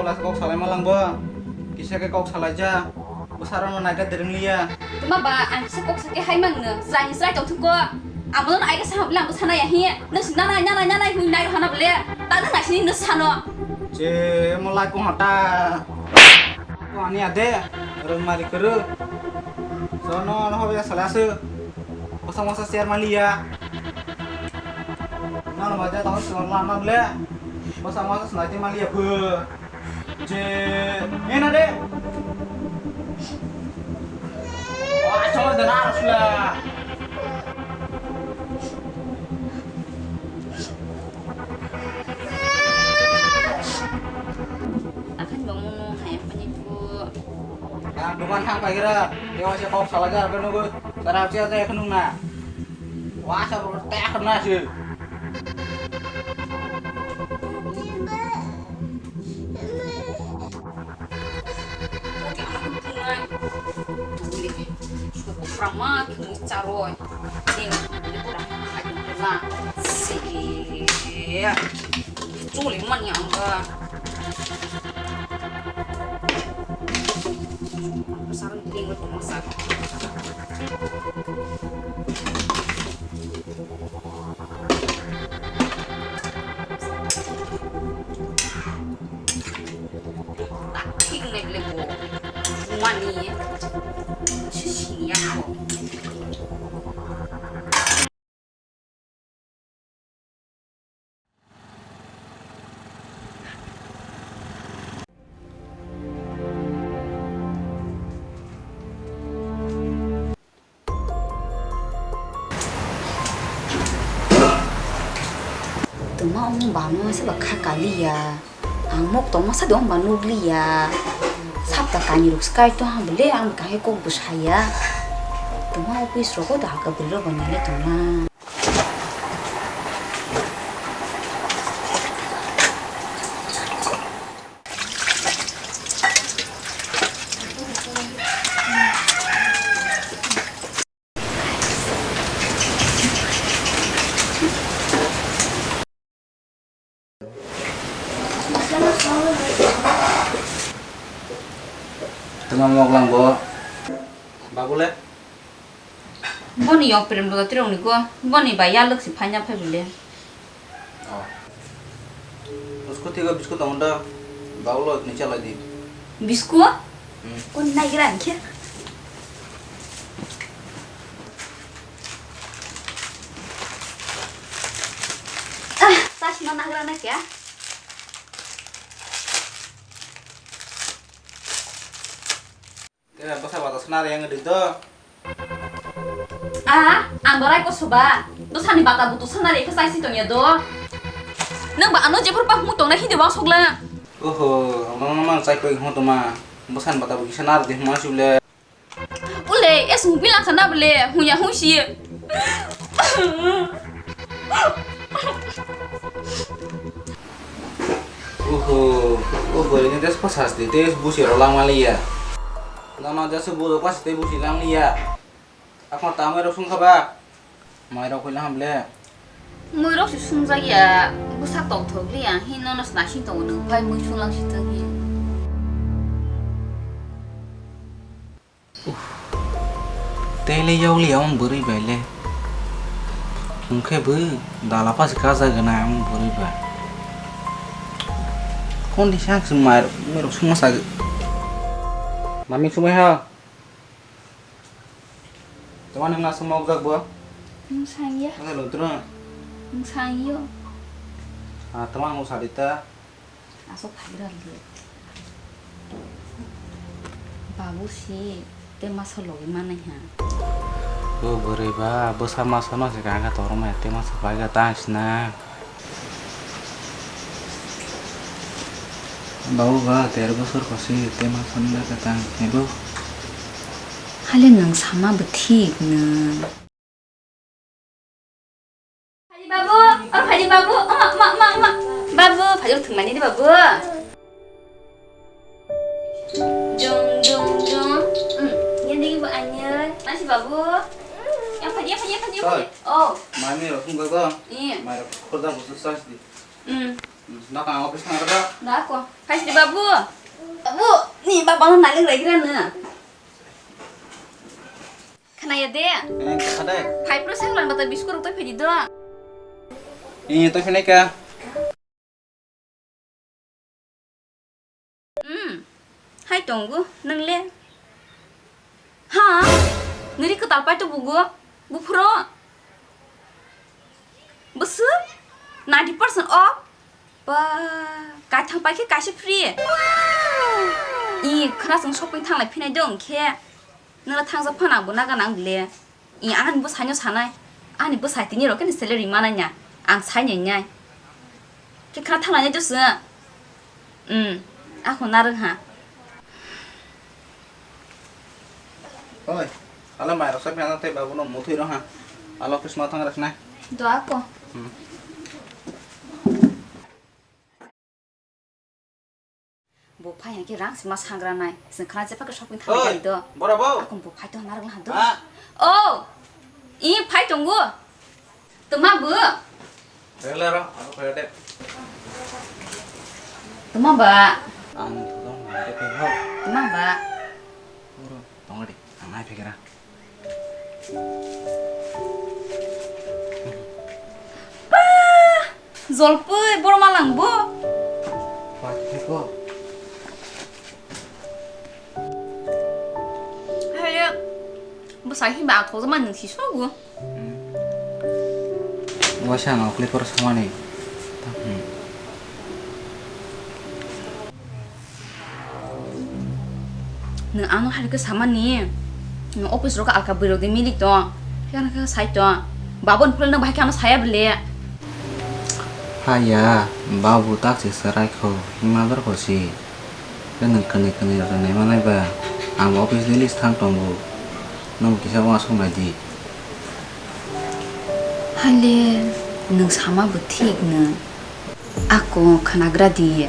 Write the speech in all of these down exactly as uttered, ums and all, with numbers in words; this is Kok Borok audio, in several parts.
Kok salai ma lang bo. Kisa khe kok salai ja. Bwsarok no naikha dereng liya. Tuma ba ang kisa kok sakhe hai mang no. Srai ni srai tong thung ko. Amo no aika sa hap lang bwsa na ya hi. Nang si nanai nanai nanai hui nai hana bole. Ta nang nai sini no sano. Je mo lai kong hata. Ko ani ade. Rong mari kuru. So no no hobe salai asu. Bwsa masa share ma liya. Nang no ba ja tong so lama bole. Bwsa masa snai te ma liya phu. Je, ena de. Wah, coba dengar sudah. Akan bangun no, hai apa ni bu? Yang depan hang pagira, dia masih kok salah aja, apa nunggu? Cara aja aja ya kenung na. Wah, sabar tak kena sih. Chuli mani ang ba. Sarong ding lo tong sa. Thik nai bile bo. Mani. Sisi ya ko. Tongma omo bangma se ba kha kaliya. Ang mok tongma sa de omo ba nukliya. Sapta kani rok sky to ha bole ang kahai kok bwsaya. Tongma office rogo da ka bwrwi rok bo nai le tongla. Tama mok lang bo. Babu le? Boni yok prem rwda tirok ni go. Boni bai yalwk si phaina phai bole. Oh. Biskut tigo, biskut tongo da. Baulo ni chalai di. Biskut? Hmm. Kon nai gira angkhe. Ah, tas no nagra na kya? Khe bwsa bata sana riyang di do. Ah, ang dorai ko soba. To sani bata butu sana re khe saisi tongya do. Nang ba ano jebur pa hmu tongna hindi wang sokla. Oho, ang mang chai koi hmu toma. Bwsa ni bata butu sana de hmu asule. Ule, es hmu bilang sana bele, hmu ya hmu si. Oho, o bwrwini tei bwsas di, tei busi rw langma liya. Nono jesa buro pasi tei busi lang liya. Akhon ta mairok sung kha ba? Mairok koi lang ham le? Muirok se sung jak ya, bwsa tongthok liya, hin nono se naising tongo nwng, pai mui sung lang si thung hin. Uff. Tei le yokli omo bwrwi bai le. Hwnkhe bo dala pasi kajagwnai omo bwrwi bai. Hwn di sak se mai rok suma sa. Mami sumai ha. Tama nang na sumok jak bo. Nwng sang ya. Ano lo tro. Nwng sang yo. Ah, tama nang sa di ta. Aswk phagra le. Babu si te masa logi manai ha. O bwrwi ba, bwsa masa no se kaka torma te masa paiga ta sina. Babu ba, ter bosor kosi te masa no kaka ta sina bo. Hali nwng sama bo thik nwng. Phaidi babu, o phaidi babu, o ma, ma, ma, ma. Babu, phaidi thwngmani di babu. Jong, jong, jong. Hmm, yan digi bo anyar. Masi babu. Yang phaidi, yang phaidi, yang phaidi, yang phaidi. Oi. Oh. Mami rok phung kha. Iya. Mai rok khorda busu sas di. Hmm. Hmm. Nokha office thang rwkha. Da ko. Phaisidi babu. Babu, ni baba no nailik raigra no. Khnaya de. Eh, kha de. Phai pro sanglan bata biscuit rok toi phaidi do. Eh, toi phainai kha. Hmm. Hai tongo, nang le? Ha? Nini kwtal pai to bugo? Buphuro? Bwswk? Ninety percent off? Ba, kaithang pai khe kaisa free. I, khwna chwng shopping thanglai phinai do hwnkhe. Nwla thangjak phano ang bo naga nang bile. I, ani bwsai no sanai. Ani bwsai tini rok khe ni salary manai ya. Ang sai nai nai. Khe khwna thanglai nai do chwng. Hmm, ako narwng ha. Oi, alo mai rok sa phiyana tei babu no muthwi rw ha. Alo office ma thang rwkhnai. Do ako. Hmm. Bo phai hwnkhe rang sima sangra nai. Chwng khwna je phakhe shopping thang Oi, kari do. Bora bo. Ako bo phai tong narwk ha do. Ah. Oh, i phai tongo. Tuma bo? Rela ro, ako kaya de. Tuma ba? Ang thudong hande pe ho. Tuma ba? Oro, tongadi, ang ai pekera. Ba! Jolpui, bor malang bo? Ba, kiko? Hai, bo sai himba ang thokjama nung si sogo. Hmm. Waisa ang okle kor samani. Hmm. Nwng ano hai khe samani. Nwng office rok alka bwrwi rok de mili tong. Phiya khe sai tong. Babon phulno bahai khe ano saya bele. Haya, babu tak se sarai kho. Hima bar kho si. Khe nwng kwnwi kwnwi rwgwi naimanai ba, ang bo office ni list thang tongo, nwng kisa uansuk nai di. Hale, nwng sama bo thik no. Ako khwnagra di.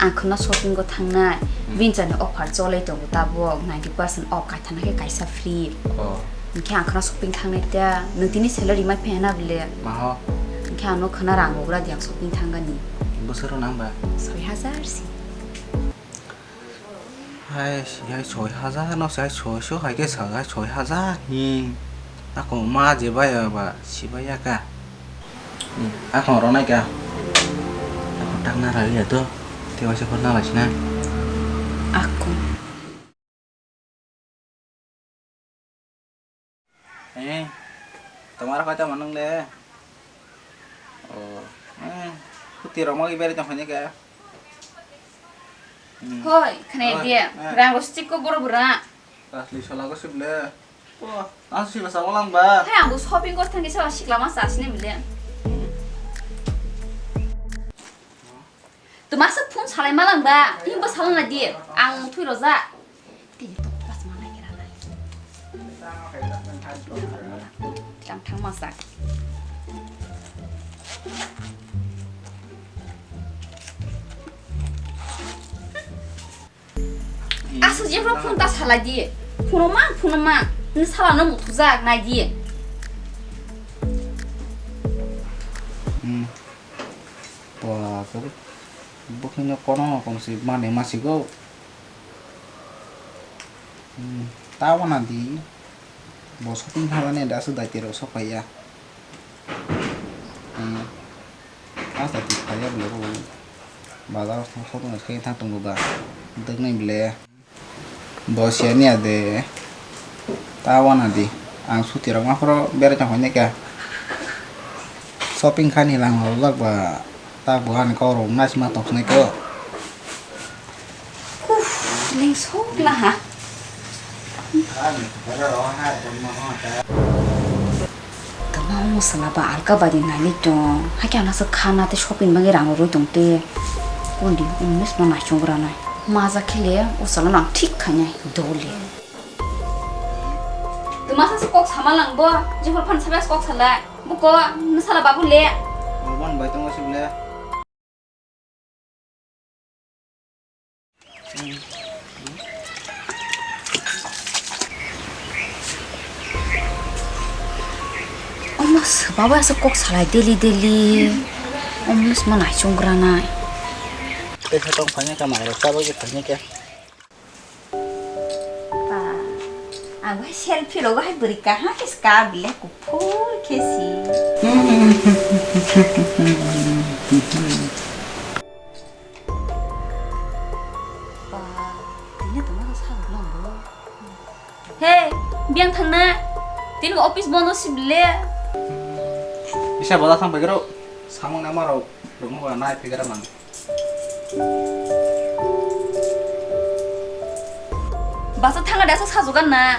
Ang khwna shopping o thangnai, bini chani offer cholai tongo tabuk, ninety percent off, kaithana khe kaisa free. Hwnkhe ang khwna shopping thangnai ta, nwng tini salary mai phaiya na bole? Maho? Hwnkhe ano khwna rang rwgra di, ang shopping thanggani. Bwswk rw nang ba? Soi hajar si. Hai, hai soi hajar no, hai soi so, hai khe sa, hai soi hajar ni. Ako ma je bai ya ba, si bai ya ka. Ako ro nai ka. Ako tak na ra ya to. Te waisa ko na lai sina. Ako. Eh, tomar koi ta manang le. Oh, eh, kuti roma ki beri tong khani ka. Hmm. Hoi, khane Hoi, dia. Eh. Rang ro stick ko boro bora. Asli sala ko sible. Oh, ang sila sa walang ba. Hai, ang bo shopping kor thang kisa sikla ma sa sini bile. Twmasa phone salai malang ba, tini bo salana di, ang thui roja. Tini to pas mana kira nai. Tang thang masa. Aswk jephru phone ta salai di. Phone mang, phone mang. Nini sala no muthujak nai di. Hmm. Ba, kebo bukhino kono kongsi mane masigo. Hmm. Tawana di. Bo shopping khamani da aswk daitero sokpaiya. Hmm. Asta ti phaiya bole bo. Bazar o thang shopping khe thang tongo ba. Dwknai bole. Bo siya niya de. Ta wana di. Ang suti rok ma phoro berai tong khainai kha. Shopping khaini lang rwjak ba. Ta bo ani kok rok naisima tong sinai kho. Uff, ning sok la ha. Tama masala ba alka badi nani tong. Hakhe ano se khana te shopping bagwi rang rwi tong te. Kondi unis no naichong gra nai. Maja khele usala nang thik khainai dole. Tuma sa se kok sama lang bo. Jihor phan sabai kok sala. Buko, nusala babu le. Urban bai tongo sibile. Omo swbaba se kok salai daily daily. Omo se ma naichung granai. Tei khe tong phainai khe, mairok chabwi khe phainai khe. Ba, ang bai selfie rogo hai bwrwi kaham khe se ka bile kuphur khe si. Ba, tini tongma khe sajak nang bo. Hey, biyang thangna. Tini bo office bondo si bile. Isa boda thang bai gro. Samung nama rok. Rok mo nai phi gra man. Basa thangna dasa sajugan na.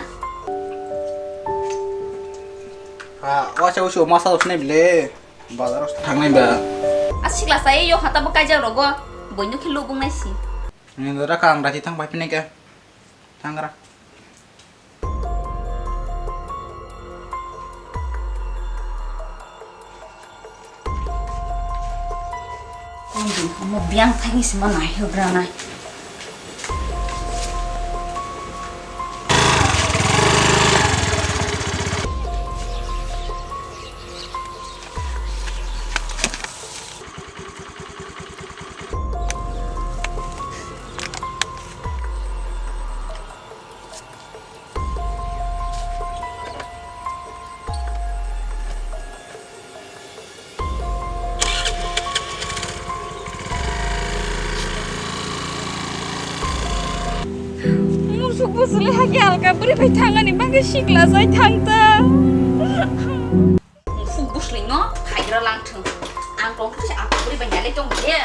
Ha, wasa usi o masa usne bile. Bazar os thangnai ba. A sikla sai yo hata bo kaijak rogo. Boino khe lubung nai si. Ni dora kang rati thang pai phinai khe. Thangra. Omo biyang thangwi se ma naihogra nai. Musuk bwswlwi hakhe alka bwrwi bai thangani bagwi sikla jai thangta. Musuk bwswlwino phaigra langthwng. Ang tongkhe se alka bwrwi bai nailai tongkhe.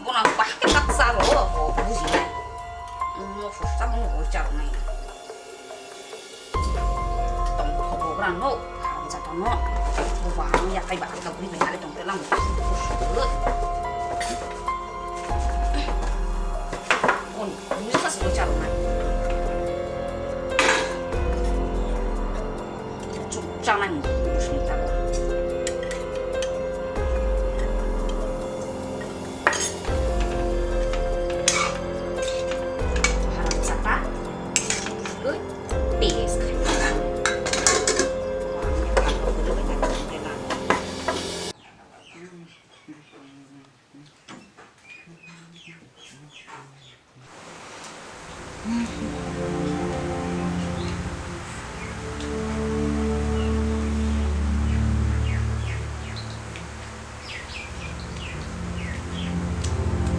Bono bahai khe tak chalo, bo bujinai. Musuk sa bono bo chalnai. Tong thogo bra no, haram jata no. Bo ba ang ya kai ba ka bri bai ale tong te lang. On, ni sa sa cha na. Chu cha na ni, ni ta. Haram jata. Good. Bes khai ta.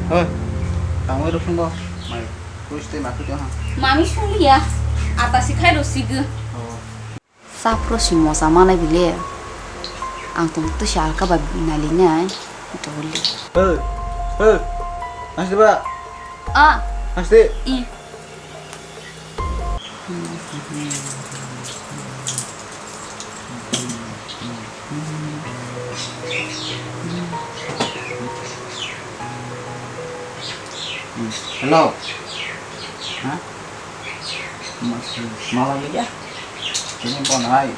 Hoi, tamo rok sungbo, mai, kuis tei ma khuti ha. Mami sungliya, ata si khai ro sigu. Oh. Saphro si mosa manai bile, ang tong to si alka ba nali nai, doli. Hoi, hoi, nasi ba? Ah. Nasi. I. Hello. Ha? Mas, malam lagi ya? Ini pon hai.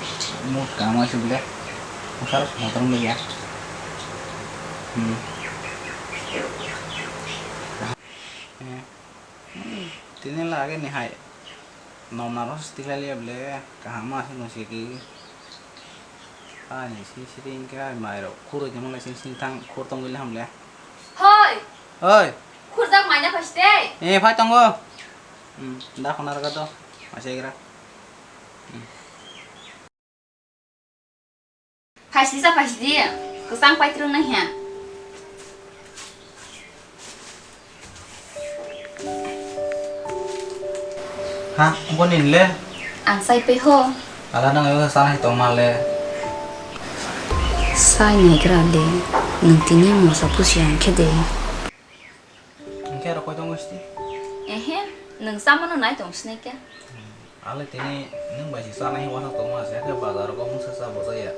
Mus kamu sih boleh. Harus motor lagi ya. Hmm. Eh. Hmm, tini lage ni hai. Nom naro stiklai liya ble, kaham ma se nung siki. Ani si siri ingke ai mai rok khurui tongma lai sing sing thang khur tong gili ham le. Hoi. Oi. Khurjak mai na phaste. Eh, phai tongo. Hmm, da khona raga do. Masai gra. Hmm. Phaisdi sa phaisdi, kwchang paitwrwng nai ha. Ha, boni le? Ang sai pai ho. Ala nang ego sana hai tong ma le. Sai nai gra le, nwng tini mosa pusi ang khe de. Hingke aro koi tongo siti? Ehe, nwng chamano nai tong sinai khe. Ale tini nwng bai si chanai wasak tongma se khe bazar o mungsa cha bojaya.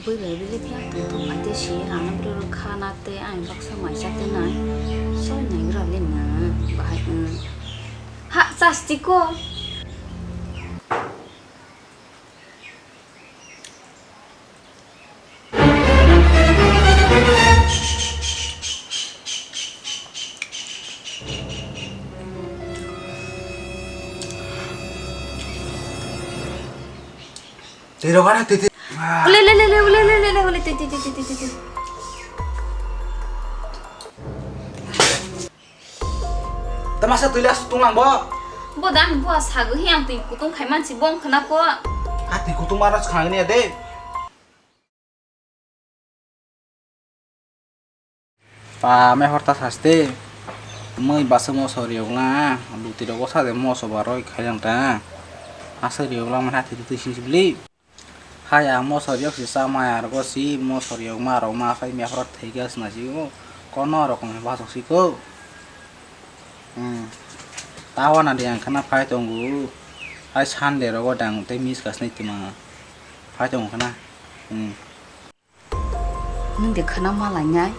Bui bai bile phiya tong thok phaite si ano bwrwi rok kha na te ang baksa mai cha te nai. Soi nai gra le nwng bahai nwng. Ha chasti ko. Twi rok ano twi twi. Ule, le, le, le, ule, le, le, le, ule, tui, tui, tui. Tamasa tui le aswk tonglang bo? Bo dang bua sago hi ang twi kutung khai mansi bong khna ko. A twi kutung mara khna ni de. Pa me horta saste. Moi basa moso riyok la. Luti rok sa de moso baroi khai ang ta. Asa riyok la mana twi twi sing sibli. Hai ang moso riyok si cha maya rogo si moso riyok ma rok ma phai me horot thai ga sna si o kono rokom he basok si ko. Hmm. Tawa na de ang khana phai tongo. Hai Sunday rogo dang tei miss kasnai tuma phai tongo khana. Hmm. Nwng de khana malai nai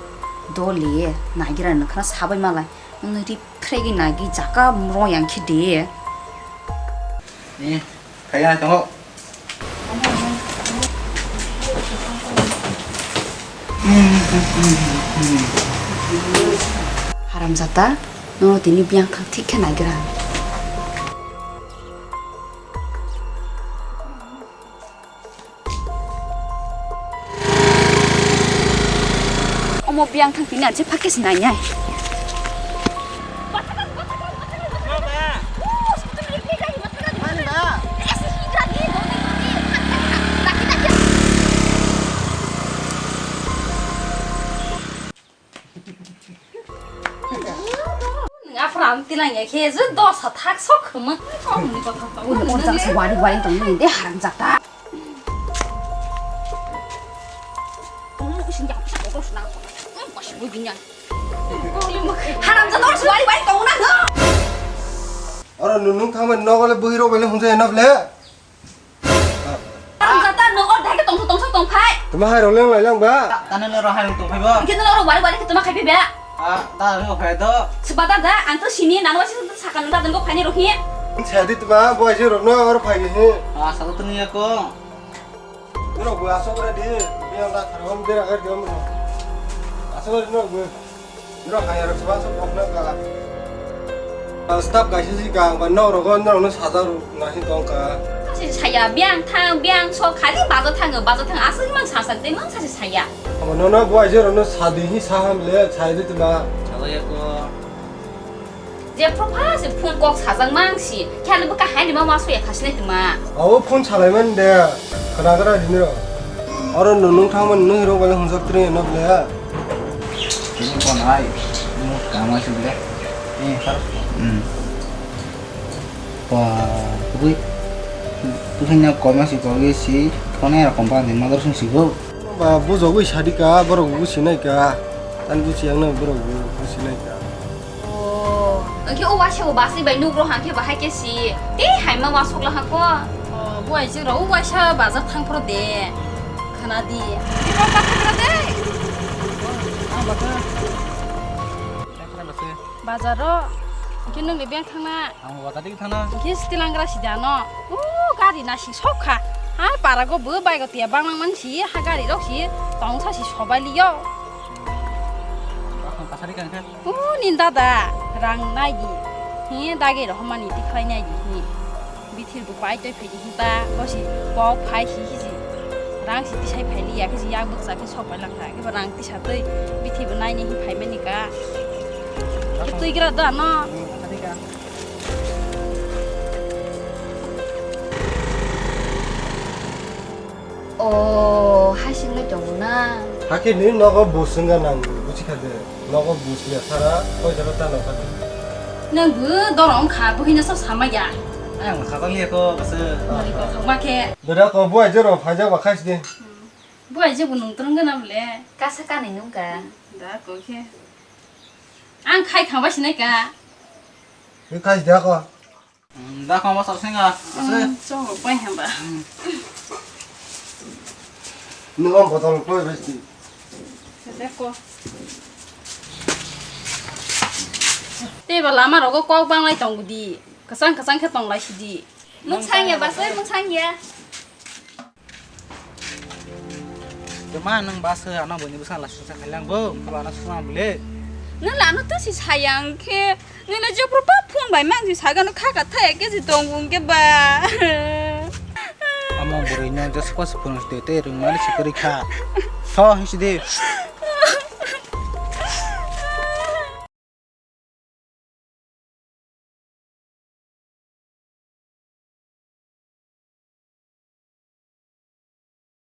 dole nagira nwng khana sabai malai nwng ri phregi nagi jaka mro yang khi de. Eh, kaya tongo. Haramjata, no tini biang thang thik khe naigra. Omo biang thang tini anse phak khe se nai nai. Nwng aphra ang tilang ya khe je dosa thak sok khmwi. Kok ni kotha ta. Ui, ui, ui, jak se wari wari tong ni de haram jata. Haram jata, oro se wari wari tong na no. Oro nunung thangmani nogo le bwrwi rok bai le hunjai na ble. Haram jata, nogo dai ke tongsa tongsa tong phai. Tuma hai rok leng lai lang ba. Tane le ro hai tong phai bo. Khe no ro wari wari khe tuma khai phai ba. Ah, ta ro phai do. Sibada da, ang to sini nang wasi sakang da dengko phani rohi. Sadi tuma bo aje rok no oro phai ge he. Ah, sa to ni ko. Norok bo asok re di, biang da kharwam bera kar diom no. Asok re norok bo. Norok hai arok swa sok kok na ka. Staff kaisa si ka, ba norok go norok no sajar na hi tong ka. Sasi saya biang thang, biang so khali bajo thang, bajo thang aswk mang sasak de mang sasi saya. Abo no no bo aje rok no sadi hi saham le, sai de tuma. Chala ya ko. Jephru pha se phone kok sajak mang si, khe ani bwkha hai ni ma ma suya khasinai tuma. Abo phone salai man de, khwnagra riniro. Oro nunung thangmani nung hiro bale hunjak tri no ble. Ini phone hai, nung kama si ble. Eh, sir. Hmm. Wah, tui, tui hanya koma si kok si, phone ya kompani madar sung si go. Ba bujogwi sadi ka, borok bo sinai ka. Tan busi yang na borok bo sinai ka. Oh, angke o waisa o basi bai nugro hangke bahai ke si. Te hai ma wasuk la hako. Oh, bo ai jing ro o waisa bazar thang phro de. Khana di. Di ro ka thang de. Ang ba ka. Bazar ro. Angke nung ni beng thang na. Ang wata dik thana. Kis tilangra si jano. U gari na si sok kha. Hai para go bo bai go tia bang lang man si ha gari rok si tong sa si sobai liyo. Bakhan pasari kan kha. U nin dada rang nai di. Hi dagi ro mani ti khlai nai di hi. Bithir bo pai toi phai di hi ba bo si kok phai si hi si. Rang si tisai phai liya khe si yak bwkcha khe sok pai lang kha. Khe bo rang tisa twi bithi bo naini hi phai mani ka. Twi gra da no. O, hasing lai tongo na. Hakhe ni nogo bus wngkha nang buchi kha de. Nogo bus ya sara koi jora ta nokha de. Nang bo dorong kha bo hino sa sama ya. Ang kha bang ya ko bas. Nani ko thangma khe. Bera ko bo aje ro phaijak ba khais de. Bo aje bo nung trong gana bole. Kasa kani nungka. Da ko khe. Ang khai khangba sinai ka. Ni khai da ko. Da ko ma sa singa. Ase. Chong pai hamba. Ni om botol to besti. Da ko. Te ba lama rogo kok bang lai tong di. Kasang kasang khe tong lai sidi. Mung sang ya basai mung sang ya. Tuma nang bas ano bini bwsang la sungsa khalang bo, tuma ano sungsa bole. Nang lano to si sayang khe, nang le jopro pa phone bai mang si sagano kha ka thaya khe si tong bung khe ba. Amo bwrwino jesa pasa phunuk sidi tei rwngmani se kwrwi kha. Tho, hingsidi.